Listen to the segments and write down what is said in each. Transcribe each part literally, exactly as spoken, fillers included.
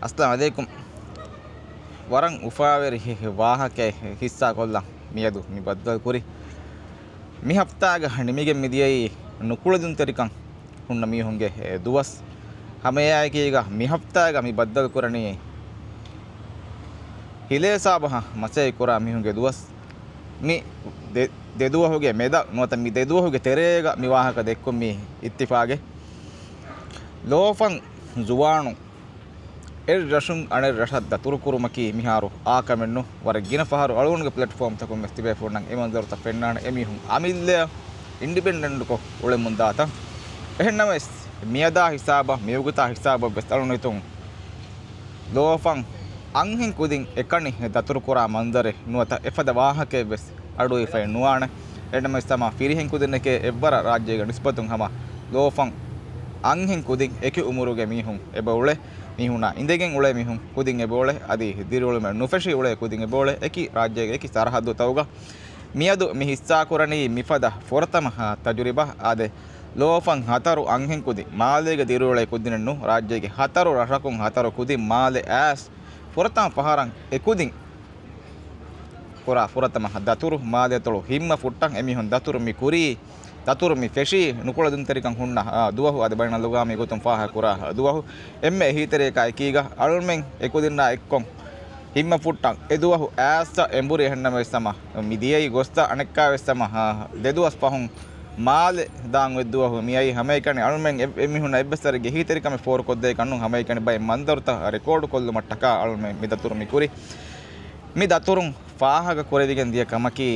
އައްސަލާމު ޢަލައިކުމް. ވަރަށް އުފާވެރި ވާހަކައެއް ހިއްސާކޮށްލަން މިއަދު މި ބައްދަލުކުރި. މި ހަފްތާގަ ނިމިގެން މިދިޔައީ ނުކުޅެދުންތެރިކަން ހުންނަ މީހުންގެ ދުވަސް. ހަމައެއާއެކީގަ މި ހަފްތާގަ މި ބައްދަލުކުރަނީ ހިލޭ ސާބަހަށް މަސައްކަތް ކުރާ މީހުންގެ ދުވަސް. މި ދެ، ދެދުވަހުގެ މެދަށް ނުވަތަ މި ދެދުވަހުގެ ތެރޭގަ މި ވާހަކަ ދެއްކުން މި އިއްތިފާގެ ލޯފަން ޒުވާނު އެއް ރަށުން އަނެއް ރަށަށް ދަތުރުކުރުމަކީ މިހާރު އާކަމެއްނު. ވަރަށް ގިނަ ފަހަރު އަޅުގަނޑުގެ ޕްލެޓްފޯމްތަކުން ވެސް ތިބޭފުޅުންނަށް އެ މަންޒަރުތައް ފެންނާނެ. އެމީހުން އަމިއްލައަށް އިންޑިޕެންޑެންޓްކޮށް އުޅެމުންދާތަން. އެހެންނަމަވެސް، މިއަދާ ހިސާބަށް، މިވަގުތާ ހިސާބަށް ވެސް އަޅުގަނޑު ހިތުން ލޯފަން އަންހެން ކުދިން އެކަނި ދަތުރުކުރާ މަންޒަރެއް ނުވަތަ އެފަދަ ވާހަކައެއް ވެސް އަޑުއިވިފައެއް ނުވާނެ. އެހެންނަމަވެސް ހަމަ ފިރިހެން ކުދިންނެކޭ އެއްވަރަށް ރާއްޖޭގެ ނިސްބަތުން ހަމަ ލޯފަން އަންހެން ކުދިން އެކި އުމުރުގެ މީހުން އެބަ އުޅޭ. މީހުނާ އިނދެގެން އުޅޭ މީހުން ކުދިން އެބަ އުޅޭ. އަދި ދިރިއުޅުމެއް ނުފެށި އުޅޭ ކުދިން އެބަ އުޅޭ. އެކި ރާއްޖޭގެ އެކި ސަރަހައްދުތަކުގަ. މިއަދު މި ހިއްސާކުރަނީ މިފަދަ ފުރަތަމަ ތަޖުރިބާ. އާދެ، ލޯފަން ހަތަރު އަންހެން ކުދިން މާލޭގަ ދިރިއުޅޭ ކުދިނެއްނު، ރާއްޖޭގެ ހަތަރު ރަށަކުން ހަތަރު ކުދިން މާލެ އައިސް ފުރަތަމަ ފަހަރަށް އެކުދިން ކުރާ ފުރަތަމަ ދަތުރު. މާލޭތޮޅު ހިންމަ ފުއްޓަން އެމީހުން ދަތުރު މި ކުރީ، ދަތުރު މި ފެށީ، ނުކުޅެދުންތެރިކަން ހުންނަ، އާ، ދުވަހު. އަދި ބައިނަލްއަގްވާމީ ގޮތުން ފާހަގަކުރާ ދުވަހު. އެންމެ އެހީތެރިއަކާ އެކީގަ އަޅުމެން އެކުދިންނާ އެއްކޮށް ހިންމަ ފުއްޓަން އެ ދުވަހު އައިސް އެނބުރި. އެހެންނަމަވެސް ހަމަ މި ދިޔައީ ގޮސްތަ އަނެއްކާވެސް ހަމަ، އާ، ދެ ދުވަސް ފަހުން މާލެ ދާން އޮތް ދުވަހު މިއައީ. ހަމައެކަނި އަޅުމެން އެ، އެމީހުންނަށް އެއްވެސް ވަރެއްގެ އެހީތެރިކަމެއް ފޯރުކޮށްދޭކަށްނު. ހަމައެކަނި ބައެއް މަންޒަރުތައް ރެކޯޑު ކޮށްލުމަށްޓަކާ އަޅުމެން މި ދަތުރު މި ކުރި. މި ދަތުރުން ފާހަގަ ކުރެވިގެން ދިޔަ ކަމަކީ،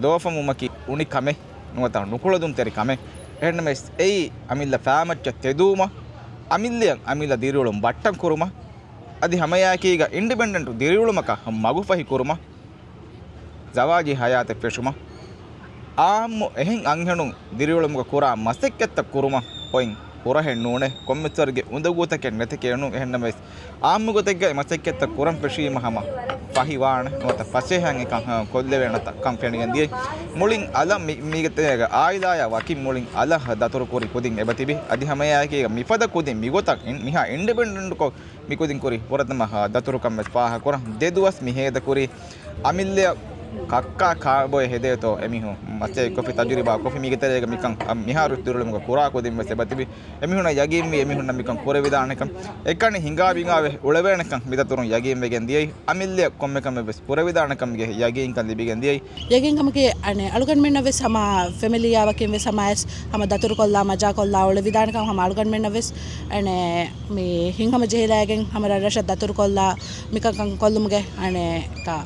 ލޯފަންވުމަކީ އުނި ކަމެއް ނުވަތަ ނުކުޅެދުންތެރި ކަމެއް. އެހެންނަމަވެސް އެއީ އަމިއްލަ ފާމައްޗަށް ތެދުވުމަށް، އަމިއްލައަށް އަމިއްލަ ދިރިއުޅުން ބައްޓަން ކުރުމަށް، އަދި ހަމައެއާއެކީގަ އިންޑިޕެންޑެންޓް ދިރިއުޅުމަކަށް މަގުފަހި ކުރުމަށް، ޒަވާޖީ ހަޔާތެއް ފެށުމަށް، އާއްމު އެހެން އަންހެނުން ދިރިއުޅުމުގަ ކުރާ މަސައްކަތްތައް ކުރުމަށް އޮތް ހުރަހެއް ނޫނޭ. ކޮންމެސްވަރެއްގެ އުނދަގޫތަކެއް ނެތެކޭ ނޫން. އެހެންނަމަވެސް، އާއްމު ގޮތެއްގައި މަސައްކަތްތައް ކުރަން ފެށީމަ ހަމަ ފަހިވާނެ ނުވަތަ ފަސޭހައިން އެކަން ކޮށްލެވޭނެތަ ކަން ފެނިގެން ދިޔައީ. މުޅިން އަލަށް މި، މީގެ ތެރޭގަ އާއިލާޔާ ވަކިން މުޅިން އަލަށް ދަތުރު ކުރި ކުދިން އެބަ ތިބި. އަދި ހަމައެއާއެކީގަ މިފަދަ ކުދިން މިގޮތަށް މިހާ އިންޑިޕެންޑެންޓްކޮށް މިކުދިން ކުރި ފުރަތަމަ ދަތުރުކަން ވެސް ފާހަގަކުރަން. ދެ ދުވަސް މި ހޭދަކުރީ އަމިއްލައަށް ކައްކާ ކާބޮއެ ހެދޭތޯ އެމީހުން މަސައްކަތްކޮށްފި ތަޖުރިބާ ކޮށްފި މީގެ ތެރޭގަ މިކަން މިހާރު ދިރިއުޅުމުގަ ކުރާ ކުދިން ވެސް އެބަތިބި. އެމީހުންނަށް ޔަގީންވީ އެމީހުންނަށް މިކަން ކުރެވިދާނެކަން. އެކަނި ހިނގާ ބިނގާވެ އުޅެވޭނެކަން މި ދަތުރުން ޔަގީންވެގެން ދިޔައީ. އަމިއްލައަށް ކޮންމެ ކަމެއް ވެސް ކުރެވިދާނެކަމުގެ ޔަގީންކަން ލިބިގެން ދިޔައީ. ޔަގީންކަމަކީ، އަނެއް، އަޅުގަނޑުމެންނަށް ވެސް ހަމަ ފެމިލީއާ ވަކިން ވެސް ހަމަ އައިސް ހަމަ ދަތުރުކޮށްލާ މަޖާކޮށްލާ އުޅެވިދާނެކަން ހަމަ އަޅުގަނޑުމެންނަށް ވެސް، އަނެއް، މި ހިންހަމަ ޖެހިލައިގެން ހަމަ ރަށްރަށަށް ދަތުރުކޮށްލާ މިކަންކަން ކޮށްލުމުގެ، އަނެއް، ކާ،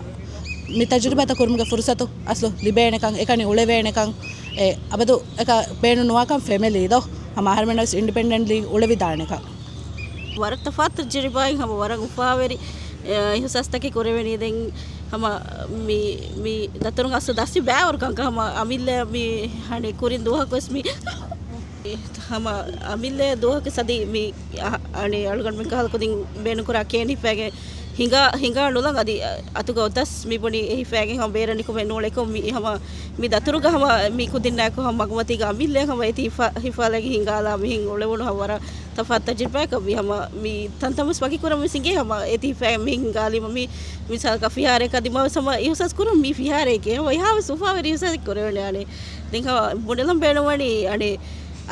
މި ތަޖުރިބާތައް ކުރުމުގެ ފުރުސަތު އަސްލު ލިބޭނެކަން، އެކަނި އުޅެވޭނެކަން، އެ، އަބަދު އެކަ ބޭނުން ނުވާކަން ފެމިލީ ދޯ ހަމަ އަހަރުމެންނަށް ވެސް އިންޑިޕެންޑެންޓްލީ އުޅެވިދާނެކަން. ވަރަށް ތަފާތު ތަޖުރިބާއެއް ހަމަ ވަރަށް އުފާވެރި، އެ، އިހުސާސްތަކެއް ކުރެވެނީ. ދެން ހަމަ މި، މި ދަތުރުން އަސްލު ދަސްވި ބައިވަރު ކަންކަން ހަމަ އަމިއްލަ މި ހަނި ކުރިން ދުވަހަކުވެސް މި ހަމަ އަމިއްލަ ދުވަހަކު ސަދި މި އަ-، އަނެއް އަޅުގަނޑުމެން ކަހަލަ ކުދިން ބޭނުންކުރާ ކޭން ހިފައިގެން ހިނގާ، ހިނގާ ނުލަން އަދި އަތުގަ އޮތަސް މި ބުނި އެ ހިފައިގެން ހަމަ ބޭރަށް ނިކުމެ ނޫޅެކޮށް މި ހަމަ މި ދަތުރުގަ ހަމަ މި ކުދިންނާއެކު ހަމަ މަގުމަތީގަ އަމިއްލަ ހަމަ އެތި ހިފަ-، ހިފާލައިގެން ހިނގާލާ މިހެން އުޅެވުނު ހަމަ ވަރަށް ތަފާތު ތަޖުރިބާއަކަށް ވީ. ހަމަ މި ތަންތަންވެސް ވަކިކުރަން ވެސް އިނގޭ ހަމަ އެތި ހިފައި މިހެން ހިނގާލީމަ މި މިސާލަކަށް ފިހާރައަކަށް ދިމާވެސް ހަމަ އިހުސާސް ކުރަން މީ ފިހާރައެކޭ. ހަމަ އެހާވެސް އުފާވެރި އިހުސާސެއް ކުރެވެނެ އަނެއް. ދެން ހަމަ ބުނެލަން ބޭނުންވަނީ އަނެއް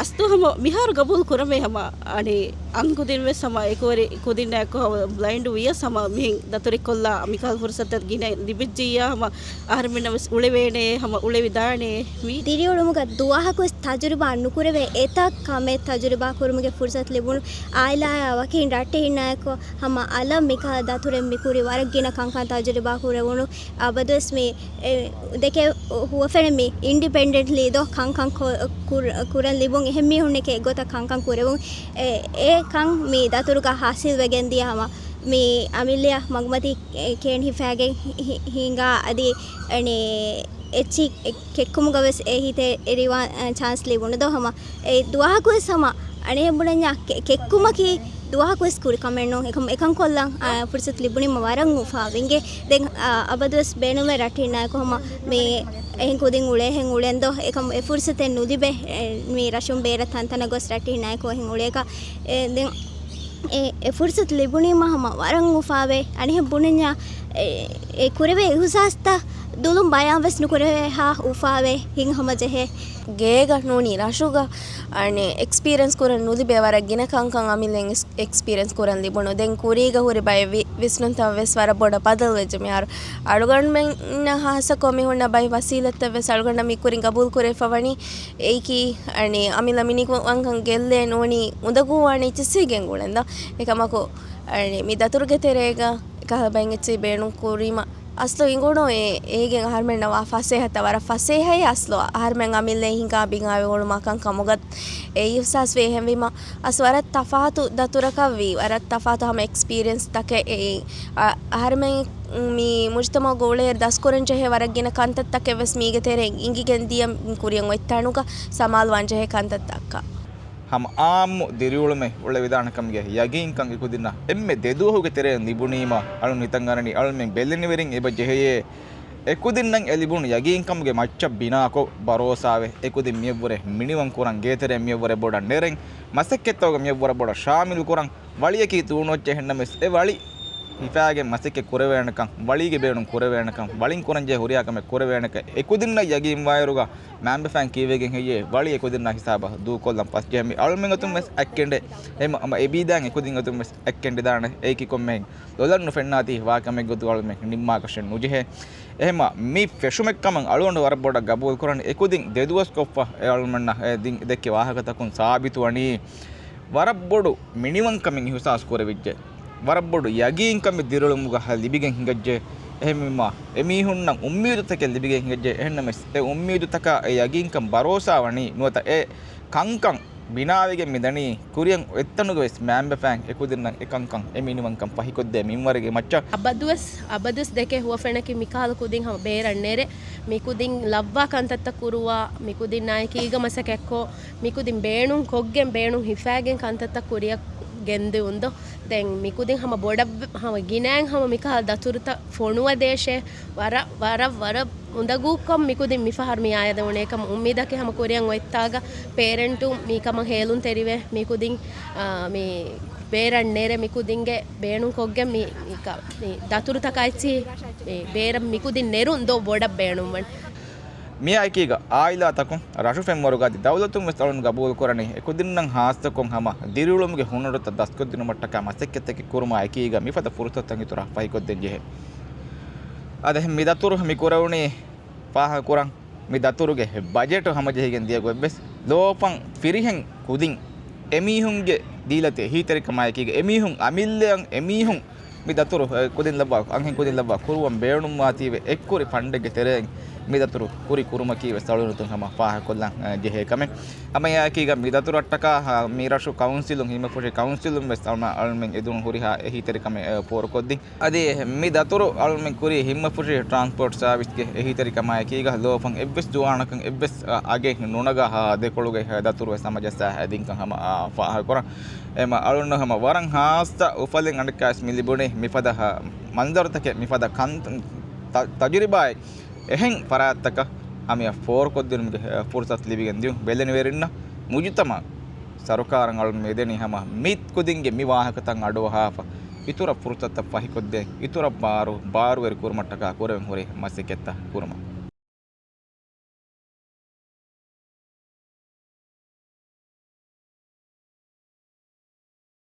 އަސްތު ހަމަ މިހާރު ގަބޫލު ކުރަމޭ ހަމަ އަނެއް އަންހެން ކުދިން ވެސް ހަމަ އެކުވެރި ކުދިންނާއެކު ހަމަ ބްލައިންޑް ވިޔަސް ހަމަ މިހެން ދަތުރެއް ކޮށްލާ މިކަހަލަ ފުރުސަތެއް ގިނަ ލިބިއްޖިއްޔާ ހަމަ އަހަރުމެންނަށް ވެސް އުޅެވޭނެ ހަމަ އުޅެވިދާނެ މީ. ދިރިއުޅުމުގަ ދުވަހަކުވެސް ތަޖުރިބާ ނުކުރެވޭ އެތައް ކަމެއް ތަޖުރިބާ ކުރުމުގެ ފުރުސަތު ލިބުނު. އާއިލާއާ ވަކިން ރައްޓެހިންނާއެކު ހަމަ އަލަށް މިކަހަލަ ދަތުރެއް މި ކުރި ވަރަށް ގިނަ ކަންކަން ތަޖުރިބާ ކުރެވުނު. އަބަދުވެސް މި، އެ، ދެކެ ހުވަފެނެއް މި އިންޑިޕެންޑެންޓްލީ ދޯ ކަންކަން ކު-، ކުރ-، ކުރަން ލިބުން އެހެން މީހުންނެކޭ އެގޮތަށް ކަންކަން ކުރެވުން. އެ، އެ ކަން މި ދަތުރުގަ ހާސިލް ވެގެން ދިޔަ ހަމަ މި އަމިއްލައަށް މަގުމަތީ ކޭން ހިފާގެން ހި-، ހި-، ހިނގާ އަދި އެނީ އެއްޗި ކެ-، ކެއްކުމުގަ ވެސް އެ ހިތެއް އެރިވާން، އަ، ޗާންސް ލިބުނު ދޯ ހަމަ. އެ ދުވަހަކުވެސް ހަމަ އަނެއް ބުނަންޏާ ކެ-، ކެއްކުމަކީ ދުވަހަކުވެސް ކުރި ކަމެއް ނޫން. އެކަން، އެކަން ކޮށްލަން، އާ، ފުރުސަތު ލިބުނީމަ ވަރަށް އުފާވިންގެ. ދެން، އާ، އަބަދުވެސް ބޭނުމޭ ރައްޓެހިންނާއެކު ހަމަ މި އެހެން ކުދިން އުޅޭހެން އުޅެން ދޯ. އެކަމް އެ ފުރުސަތެއް ނުލިބޭ، އެ، މި ރަށުން ބޭރަށް ތަންތަނަށް ގޮސް ރައްޓެހިންނާއެކު އެހެން އުޅޭކަށް. އެ، ދެން އެ، އެ ފުރުސަތު ލިބުނީމަ ހަމަ ވަރަށް އުފާވޭ. އަނެއްހެން ބުނަންޏާ އެ، އެ ކުރެވޭ އިހުސާސްތައް ދުލުން ބަޔާން ވެސް ނުކުރެވޭހާ އުފާވޭ. ހިތް ހަމަޖެހޭ. ގޭގަ ނޫނީ ރަށުގަ އަނެއް އެކްސްޕީރިއެންސް ކުރަން ނުލިބޭ ވަރަށް ގިނަ ކަންކަން އަމިއްލައިން އެކްސް-، އެކްސްޕީރިއެންސް ކުރަން ލިބުނު. ދެން ކުރީގަ ހުރި ބައެއް ވި-، ވިސްނުންތައް ވެސް ވަރަށް ބޮޑަށް ބަދަލުވެއްޖެ. މިހާރު އަޅުގަނޑުމެންނަށް ހާއްސަކޮށް މި ހުންނަ ބައެއް ވަސީލަތްތައް ވެސް އަޅުގަނޑަށް މި ކުރިން ގަބޫލު ކުރެވިފަ ވަނީ. އެއީކީ، އަނެއް، އަމިއްލަ މިނިވަންކަން ގެއްލޭ ނޫނީ އުނދަގޫވާނީ އެއްޗިއްސެއްގެން ގުޅެންދާ. އެކަމަކު، އަނެއް، މި ދަތުރުގެ ތެރޭގަ ކަހަލަ ބައެއް އެއްޗެއް ބޭނުން ކުރީމަ، އަސްލު އިނގުނު އެ-، އޭގެން އަހަރުމެންނަށް ވާ ފަސޭހަތައް ވަރަށް ފަސޭހައޭ އަސްލު. އަހަރުމެން އަމިއްލައިން ހިނގާ ބިނގާވެ އުޅުމާ ކަންކަމުގަ އެ އިހުސާސް ވޭ. އެހެންވީމަ، އަސް ވަރަށް ތަފާތު ދަތުރަކަށް ވީ، ވަރަށް ތަފާތު ހަމަ އެކްސްޕީރިއެންސް ތަކެއް އެ-، އަ-، އަހަރުމެން މި މުޖުތަމަޢުގަ އުޅޭއިރު ދަސްކުރަން ޖެހޭ ވަރަށް ގިނަ ކަންތައްތަކެއް ވެސް މީގެ ތެރެއިން އިނގިގެން ދިޔަ ކުރިއަށް އޮތް ތަނުގަ ސަމާލުވާން ޖެހޭ ކަންތައްތަކަށް. ހަމަ އާއްމު ދިރިއުޅުމެއް އުޅެވިދާނެ ކަމުގެ ޔަގީންކަން އެކުދިންނަށް އެންމެ ދެދުވަހުގެ ތެރެއިން ލިބުނީމަ، އަޅުން ހިތަށް އަރަނީ އަޅުމެން ބެލެނިވެރިން އެބަ ޖެހެޔޭ. އެކުދިންނަށް އެ ލިބުނު ޔަގީންކަމުގެ މައްޗަށް ބިނާކޮށް، ބަރޯސާވެ، އެކުދިން މިޔަށްވުރެ މިނިވަން ކުރަން، ގޭތެރެއަށް މިޔަށްވުރެ ބޮޑަށް ނެރެން، މަސައްކަތްތަކުގަ މިޔަށްވުރެ ބޮޑަށް ޝާމިލު ކުރަން، ވަޅިއަކީ ތޫނުއެއްޗެއް އެހެންނަމަވެސް، އެ ވަޅި ހިފާގެން މަސައްކަތް ކުރެވޭނެކަން، ވަޅީގެ ބޭނުން ކުރެވޭނެކަން، ވަޅިން ކުރަންޖެހޭ ހުރިހާ ކަމެއް ކުރެވޭނެކަން އެކުދިންނަށް ޔަގީންވާއިރުގަ މާމްބަފައިން ކީއްވެގެން ހެއްޔޭ ވަޅި އެކުދިންނާ ހިސާބަށް ދޫކޮށްލަން ފަސްޖެހެން. މި އަޅުމެން އަތުން ވެސް އަތްކެނޑެ، އެހެން އަމަ އެބީދާއިން އެކުދިން އެކުދިން ވެސް އަތްކެނޑިދާނެ. އެއީކީ ކޮންމެހެން ލޮލަށް ނުފެންނާތީ ވާ ކަމެއް ގޮތުގަ އަޅުމެން ނިންމާކަށެއް ނުޖެހޭ. އެހެމަ މި ފެށުމެއްކަމަށް އަޅުގަނޑު ވަރަށް ބޮޑަށް ގަބޫލުކުރަން. އެކުދިން ދެދުވަސްކޮށްފަ އެ އަޅުމެންނަށް އެ ދިން-، ދެއްކި ވާހަކަތަކުން ސާބިތުވަނީ ވަރަށް ބޮޑު މިނިވަންކަމެއް އިހުސާސް ކުރެވިއްޖެ. ވަރަށް ބޮޑު ޔަގީންކަމެއް ދިރިއުޅުމުގަ ލިބިގެން ހިނގައްޖެ. އެހެންވީމަ، އެމީހުންނަށް އުއްމީދުތަކެއް ލިބިގެން ހިނގައްޖެ. އެހެންނަމަވެސް، އެ އުއްމީދުތަކާ އެ ޔަގީންކަން ބަރޯސާ ވަނީ ނުވަތަ އެ ކަންކަން ބިނާވެގެން މިދަނީ ކުރިއަށް އޮތްތަނުގަ ވެސް މާމްބަފައިން އެކުދިންނަށް އެ ކަންކަން އެ މިނިވަންކަން ފަހިކޮށްދޭ މިންވަރުގެ މައްޗަށް. އަބަދުވެސް، އަބަދުވެސް ދެކޭ ހުވަފެނަކީ މިކަހަލަ ކުދިން ހަމަ ބޭރަށް ނެރެ، މިކުދިން ލައްވާ ކަންތައްތައް ކުރުވާ، މިކުދިންނާއެކީގަ މަސައްކަތްކޮށް، މިކުދިން ބޭނުން ކޮށްގެން ބޭނުން ހިފާގެން ކަންތައްތައް ކުރިއަށް ގެންދިއުންދޯ. ދެން މިކުދިން ހަމަ ބޮޑަށް ވެ-، ހަމަ ގިނައިން ހަމަ މިކަހަލަ ދަތުރުތައް ފޮނުވަދޭށޭ. ވަރަށް، ވަރަށް، ވަރަށް އުނދަގޫކޮށް މިކުދިން މިފަހަރު މި އާޔަދަ އުނޭކަމަށް އުއްމީދަކީ ހަމަ ކުރިއަށް އޮތްތާގަ ޕޭރެންޓުން މިކަމަށް ހޭލުންތެރިވެ، މިކުދިން، އާ، މި ބޭރަށް ނެރެ މިކުދިންގެ ބޭނުން ކޮށްގެން މި، މި ކަ-، މި ދަތުރުތަކާ އެއްޗިހި މި ބޭރަށް މިކުދިން ނެރުން ދޯ ބޮޑަށް ބޭނުންވަން. މިއާއެކީގަ އާއިލާތަކުން ރަށު ފެންވަރުގަ އަދި ދައުލަތުން ވެސް އަޅުން ގަބޫލުކުރަނީ އެކުދިންނަށް ހާއްސަކޮށް ހަމަ ދިރިއުޅުމުގެ ހުނަރުތައް ދަސްކޮށްދިނުމަށްޓަކާ މަސައްކަތްތަކެއް ކުރުމާ އެކީގަ މިފަދަ ފުރުސަތުތައް އިތުރަށް ފަހިކޮށްދޭން ޖެހޭ. އަދި މި ދަތުރު މި ކުރެވުނީ ފާހަގަކުރަން މި ދަތުރުގެ ބަޖެޓު ހަމަޖެހިގެން ދިޔަ ގޮތްވެސް ލޯފަން ފިރިހެން ކުދިން އެމީހުންގެ ދީލަތި އެހީތެރިކަމާއެކީގަ އެމީހުން އަމިއްލައަށް އެމީހުން މި ދަތުރު، އެ، ކުދިން ލައްވާ، އަންހެން ކުދިން ލައްވާ ކުރުވަން ބޭނުންވާތީވެ އެއްކުރި ފަންޑެއްގެ ތެރެއިން މި ދަތުރު ކުރި ކުރުމަކީ ވެސް އަޅުގަނޑުމެން ހަމަ ފާހަގަކޮށްލަން، އެ، ޖެހޭ ކަމެއް. ހަމައެއާއެކީގަ މި ދަތުރަށްޓަކާ، ހަ، މި ރަށު ކައުންސިލުން، ހިމަފުށި ކައުންސިލުން ވެސް އަޅުމެން އެދުނު ހުރިހާ އެހީތެރިކަމެއް، އެ، ފޯރުކޮށްދިން. އަދި މި ދަތުރު އަޅުމެން ކުރީ ހިމަފުށި ޓްރާންސްޕޯޓް ސާވިސްގެ އެހީތެރިކަމާއެކީގަ ލޯފަން އެއްވެސް ޒުވާނަކަށް އެއްވެސް އަ-، އަގެއް ނުނަގާ ހާ ދެކޮޅުގެ ދަތުރު ވެސް ހަމަޖައްސާ ދިންކަން ހަމަ، އާ، ފާހަގަކުރަން. އެމަ އަޅުން ހަމަ ވަރަށް ހާއްސަ އުފަލެއް އަނެއްކާވެސް މި ލިބުނީ މިފަދަ ހަ-، މަންޒަރުތަކެއް މިފަދަ ކަން-، ތަ-، ތަޖުރިބާއެއް އެހެން ފަރާތްތަކަށް ހަމަޔަށް ފޯރުކޮށްދިނުމުގެ، އެ، ފުރުސަތު ލިބިގެން ދިޔުން ބެލެނިވެރިންނަށް މުޖުތަމަ ސަރުކާރަށް އަޅުން މިދެނީ ހަމަ މި ކުދިންގެ މި ވާހަކަތައް އަޑުއަހާފަ، އިތުރަށް ފުރުސަތަށް ފަހިކޮށްދޭ، އިތުރަށް ބާރު، ބާރުވެރި ކުރުމަށްޓަކާ ކުރެވެން ހުރި މަސައްކަތްތައް ކުރުމަށް.